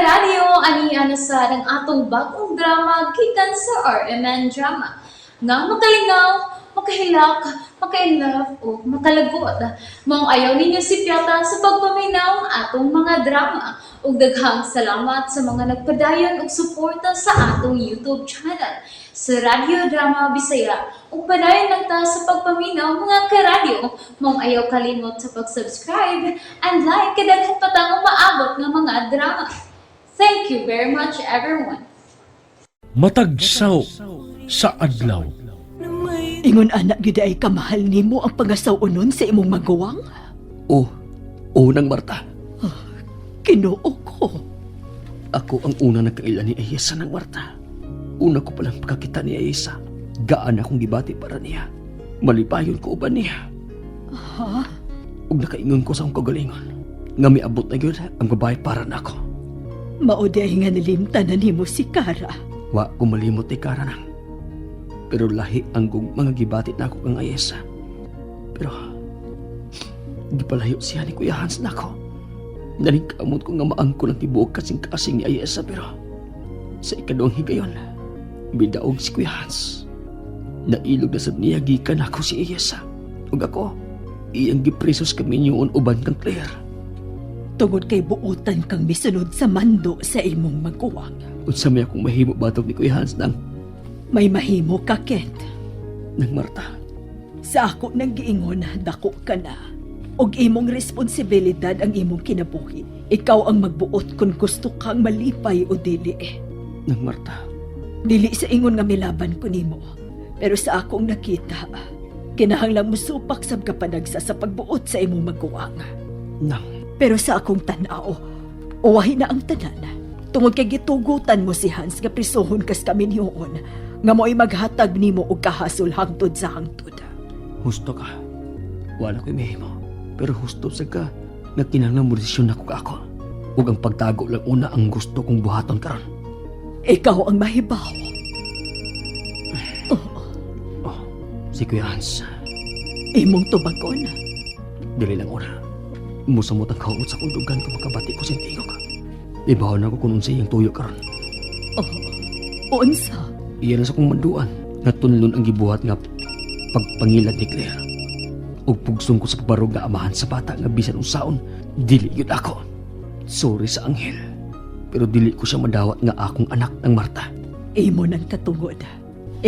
Karadyo, ani na sa ang atong bagong drama gikan sa RMN Drama. Nga makalingaw, makahilak, maka-inlove o makalagot. Maong ayaw ninyo sipyata sa pagpaminaw ang atong mga drama. Ug daghang salamat sa mga nagpadayon og suporta sa atong YouTube channel sa Radyo Drama Bisaya. Ug padayon lang ta sa pagpaminaw, mga karadyo. Maong ayaw kalimot sa pag-subscribe and like kay daghan pa tang umaabot nga mga drama. Thank you very much, everyone. Matag saw sa adlaw. Ingon anak gyud ay kamahal nimo ang pangasaw-onon sa imong maguwang? Oh, oh nang Marta. Kinoo ko. Ako ang una nagkaila ni Ayesa ng Marta. Una ko palang pagkakita ni Ayesa. Gaan akong gibati para niya. Malipayon ko uban niya. Ha? Ug nakaingon ko sa akong kagalingon. Nga miabot na gyud ang babae para nako. Mao di ay nga nilimtan na nimo si Kara. Wa ko malimot ni Kara nang. Pero lahi ang mga gibati nako kang Ayesa. Pero gipalayo siya ni Kuya Hans nako. Naningkamot ko nga maangko ng tibuok kasing-kasing ni Ayesa pero sa ikaduhang higayon, bidaog si Kuya Hans. Nailog na sab niya gikan ako si Ayesa. Ug ako, iyang gipresos kami niyon uban kang Claire. Tungod kay buotan kang misunod sa mando sa imong maguwang. Unsa may akong mahimo batok ni Kuya Hans nang May mahimo ka, Kent. Nang Marta. Sa ako nang giingon, dako ka na. Og imong responsibilidad ang imong kinabuhi. Ikaw ang magbuot kung gusto kang malipay o dili. Nang Marta. Dili sa ingon nga milaban ko nimo. Pero sa akong nakita, kinahanglan mo supak sab ka panagsa sa pagbuot sa imong maguwang. Nang Pero sa akong tan-aw, uwahi na ang tanan. Tungod kay gitugutan mo si Hans nga prisohon kas kami niyoon, nga mo'y maghatag nimo og kahasol hangtod sa hangtod. Husto ka. Wala ko'y mahimo. Pero husto sa ka nga kinahanglan mo desisyon nako ka ako. Ug ang pagtago lang una ang gusto kong buhaton karon. Ikaw ang mahibaw. Oh, si Kuya Hans, Imong tubagon. Dili lang una. Musamot ang kaumot sa kong dugan kung makabati ko sa tingog. Ibaw na ko kung unsay iyang tuyo karon. Oh, unsa? Iya na sa kong manduan nga tunlon ang gibuhat nga pagpangilad ni Claire. Ug pugsong ko sa pagbarog nga amahan sa bata nga bisan unsaon, dili gyud ako. Sorry sa anghel. Pero dili ko siya madawat nga akong anak ng Marta. Imo nang katungod.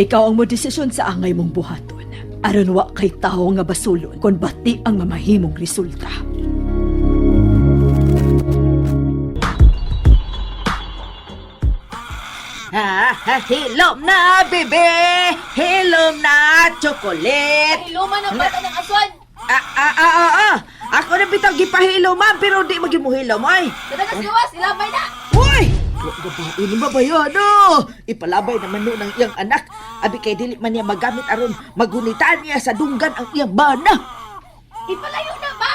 Ikaw ang modesisyon sa angay mong buhaton. Aron wa kay tawo nga basulon kon bati ang mamahimong resulta. Ah, ah, hilom na, bebe! Hilom na, chocolate! Hiluman ang bata ng aswan. Ah, ah, ah, ah, ah. Ako na bitaw gipahilom, ma'am, pero di magimuhilom, ay. Dadagas gawas, ilabay na. Uy! Wa gabaon ni mabayan, no? Ipalabay naman no ng iyang anak. Abi kay dili man niya magamit aron magunitan niya sa dunggan ang iyang bana. Ipalayo na ba?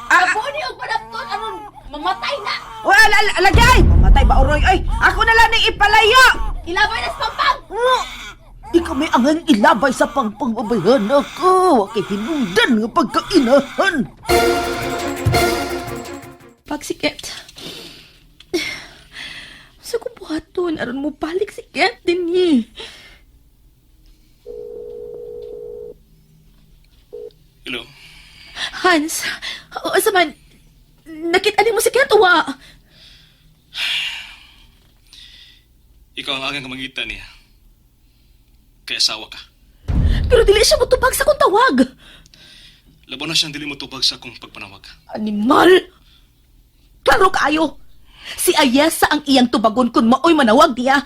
Ah, ah. Abo ni og panapton aron mamatay na. Uy, ala, ala, alagay! Mamatay ba, Oroy? Ay, ako na lang ning ipalayo! Ilabay na sa pampang. Di kami ang ilabay sa pangpang babayan ako. Wa kay hinungdan nga pagkainahan. Pag si Kent. Sa ko buhaton aron mo balik si Kent din ni. Hello? Hans, asa man nakita nimo si Kent wa? Ikaw ang agang kamangita niya. Kaya asawa ka. Pero dili siya motubag sa akong tawag. Labaw na siyang dili mo tubag sa akong pagpanawag. Animal! Klaro kaayo. Si Ayesa ang iyang tubagon kung maoy manawag niya.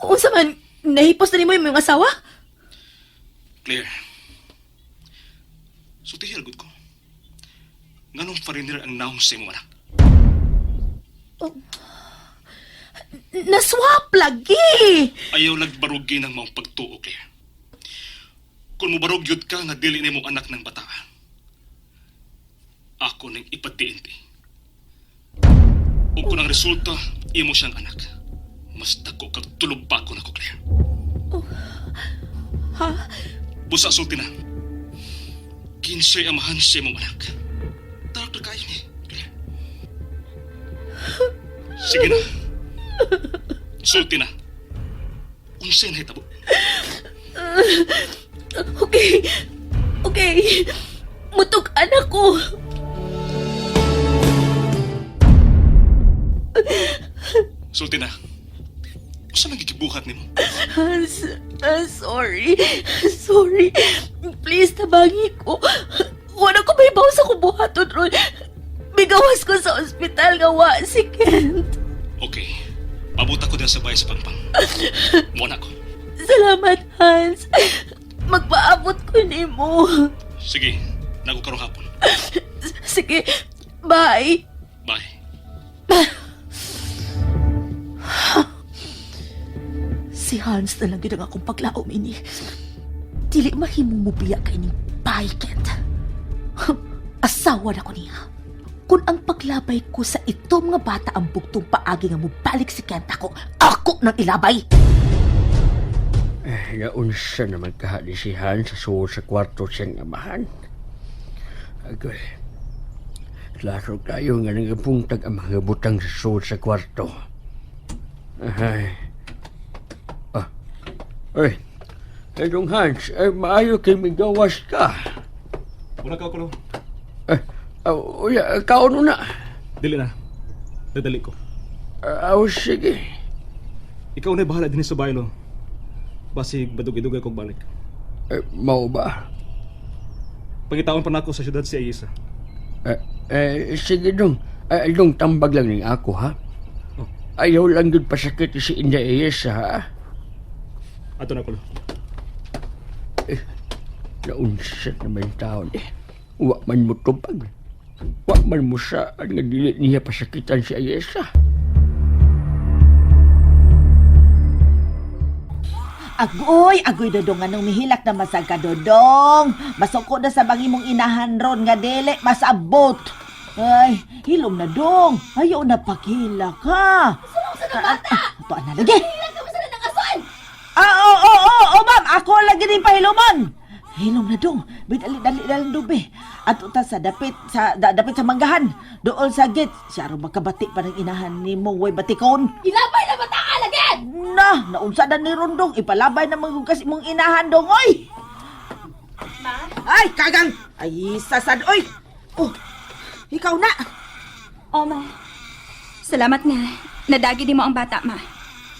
Unsa man, nahipos na nimo yung mga asawa? Claire. Sultihi gud ko. Nganong foreigner ang naong sa imong anak? Naswap lagi! Ayaw lagbarugin ang maong pagtuo, Claire. Kung mobarog yun ka nga dili nimo anak ng bata. Ako nang ipatiinti. Ug kung ang resulta, imo siyang anak. Mas dako kag tulog pa ko nako, Claire. Ha? Busa sulti na. Kinsay amahan sa imong anak. Tarap na kayo ni, Claire. Sige na. Sulti na. Unsay nahitabo? Okay. Okay. Mutog anak ko. Sulti na. Unsa man gigibuhat nimo? Hans, sorry. Sorry. Please, tabangi ko. Wala ko may baw sa kubuhaton ron. Bigawas ko sa ospital nga wa si Kent. Okay. Pabuta ko din sa bahay sa Pangpang. Mo na ko. Salamat, Hans. Magpaabot ko nimo. Sige, nago karong hapon. Sige, bye. Bye. Si Hans na lang yun ang akong paglaom ini. Dili mahimong mubiya kay ning bay, Kent. Asawa na ko niya. Kung ang paglabay ko sa itong mga bata ang bugtong paagi nga mubalik si Kent ako, ako nang ilabay! Eh, naunsa naman kahali si Hans sa suod sa kwarto siyang amahan. Agoy, klaro kayo nga nagapuntag ang mga butang sa suod sa kwarto. Ay. Ah, ay, Dong Hans, ay, maayo kay migawas ka. Wala ka ko. Eh, uya, kaon na. Dili na. Dadali ko. Ah, oh, sige. Ikaw na bahala din sa baylo. Basig badugay-dugay kog balik. Eh, mao ba? Pangitaon pa nako sa syudad si Ayesa. Eh, eh, sige dong. Eh, dong, tambag lang ning ako, ha? Oh. Ayaw lang yun pasakit si Inday Ayesa, ha? Ato na ko lo. Naunsa naman yung taon, eh. Wa man mo tubag. Wa man mo saan nga dili niya pasakitan si Ayesa. Agoy, agoy dodong anong mihilak na masag ka dodong. Masuko na sa bangi mong inahan ron nga dili masabot. Ay, hilom na dong. Ayaw na paghilak ha. Sulong sa ng bata! Ito na lagi. Hilak ka sa ng asol! Ah, oo, oo, oo, oo, ma'am. Ako lagi din pahiluman. Hilom na dong. Bit dali dali dali dubi. At uta sa dapit sa dapit sa manggahan. Dool sa gate. Siya ro makabati pa ng inahan nimo way batikon. Ilabay na bata ka lagi! Na, naunsa na ni Rondong. Ipalabay na magugas imong inahan dong, oy! Ma? Ay, kagang! Ay, sasad, oy! Oh, ikaw na! O, ma. Salamat nga. Nadagi di mo ang bata, ma.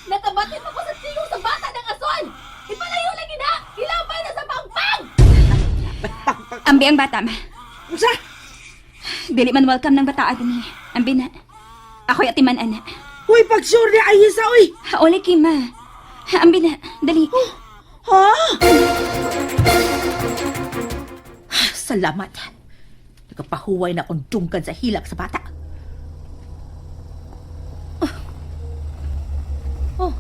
Nakabatid mo ko sa tingog sa bata ng asol! Ipalayo lagi na! Ilabay na sa pangpang! Ambi ang bata, ma. Unsa? Dili man welcome ng bata agni. Ambi na. Ako'y atiman, ana. Uy, pag-sure ni Ayisa, oy! Hauli kay, ma. Ambi na. Dali. Ha? Salamat. Nagkapahuway na akong dunggan sa hilak sa bata. Oh.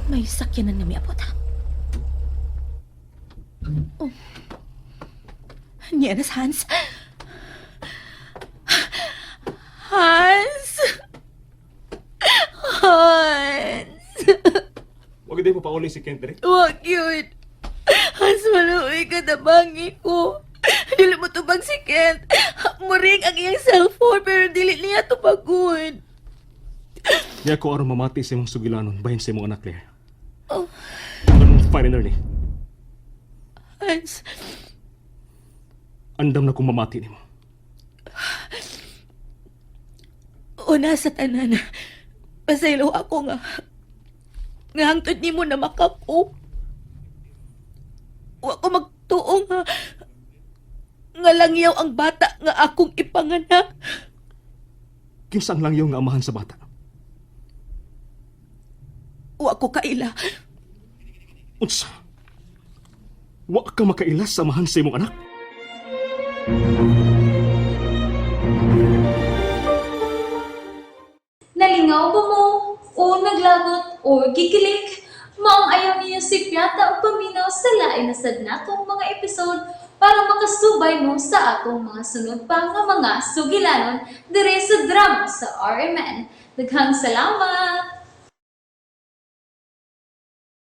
May sakyanan nga miabot. Oh. Niya na si Hans. Hans! Hans! Wag di mo pauli si Kent dire. Wag yun. Hans, maluoy ka tabangi ko. Dili mo tubag si Kent. Muring ang iyang cellphone pero dili niya tubagon. Di ako aron mamati sa imong sugilanon bahin sa imong anak, Claire. Oh. Anong foreigner ni? Hans, Andam na kong mamati nimo. una sa tanan. Pasaylo ako nga. Nga hangtod nimo na makako. Wa ko magtuo nga. Nga langyaw ang bata nga akong ipanganak. Kinsa ang langyaw nga amahan sa bata? Wa ko kaila. Unsa? Wa ka makailas sa amahan sa imong anak? Nalingaw ba mo? O naglagot o gikilig? Maong ayaw niyo si Piata ang paminaw sa lain na sad natong mga episode para makasubay mo sa atong mga sunod pa nga mga sugilanon dire sa drama sa RMN. Daghang salamat!